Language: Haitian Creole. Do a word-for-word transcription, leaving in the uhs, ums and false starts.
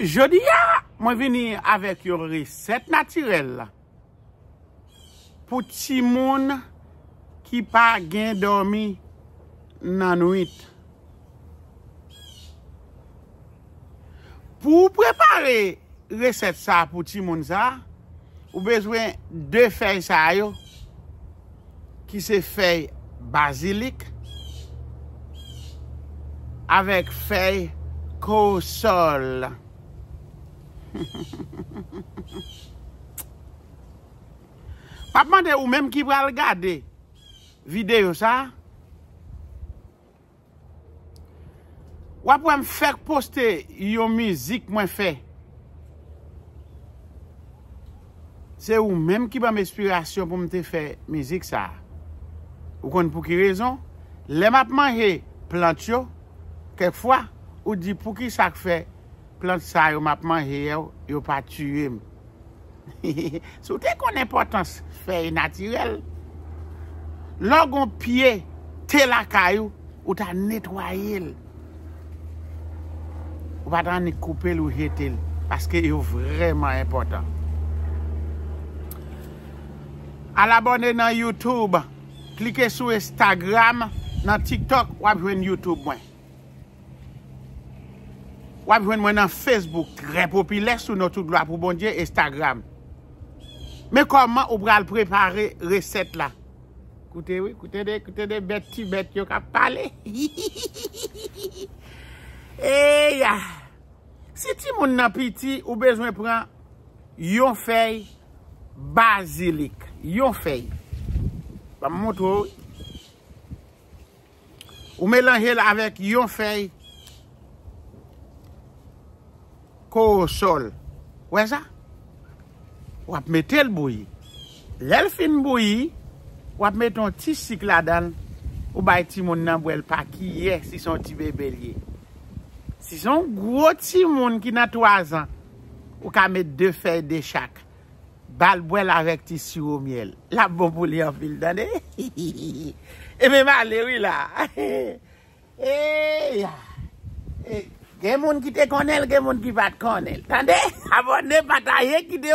Jodi a, mwen vini avèk yon resèt natirèl pou timoun ki pa gen dòmi nan nwit. Pou w prepare resèt sa pou timoun sa, ou bezwen de fèy sa yo, ki se fèy bazilik avèk fèy kowosòl. M ap mande ou menm ki pral gade videyo sa, w ap wè m fèk poste yon mizik mwen fè. Se ou menm ki ban m enspirasyon pou m te fè mizik sa. Ou konn pou ki rezon? Lè m ap manje plant yo, kèk fwa, ou di, "Poukisa k fè plant sa yo m ap manje yo, yo pa tiye m?" Si w te konn enpòtans fèy natirèl, lè w gen yon pye te lakay ou, ou ta netwaye l. Ou pa ta annik koupe l ou jete l, paske yo vrèman enpòtan. Al abòne nan YouTube, klike sou Instagram, nan TikTok, w ap jwenn YouTube mwen. W ap jwenn mwen nan Facebook, trè popilè sou non Tout Glwa pou Bondye, Instagram. Men kòman ou pral prepare resèt la. Koute wi, koute de, koute de bèt, ti bèt yo k ap pale. Eya! Si timoun nan piti, ou bezwen pran yon fèy bazilik, yon fèy. Ban m montre w wi. Ou melanje l avèk yon fèy kowosòl. Wè sa? W ap mete l bouyi. Lè l fin bouyi, w ap mete yon ti sik ladan l. Ou bay timoun nan bwè l pa kiyè si se yon ti bebe l ye. Si se yon gwo timoun ki nan twazan, ou ka met de fèy de chak. Ba l bwè l avèk ti siwo myèl. L ap bon pou li anpil, tande? E men m ale wi la. Eya! E, gen moun ki te konnen l, gen moun ki pa t konnen l. Tande? Abòne, pataje, kite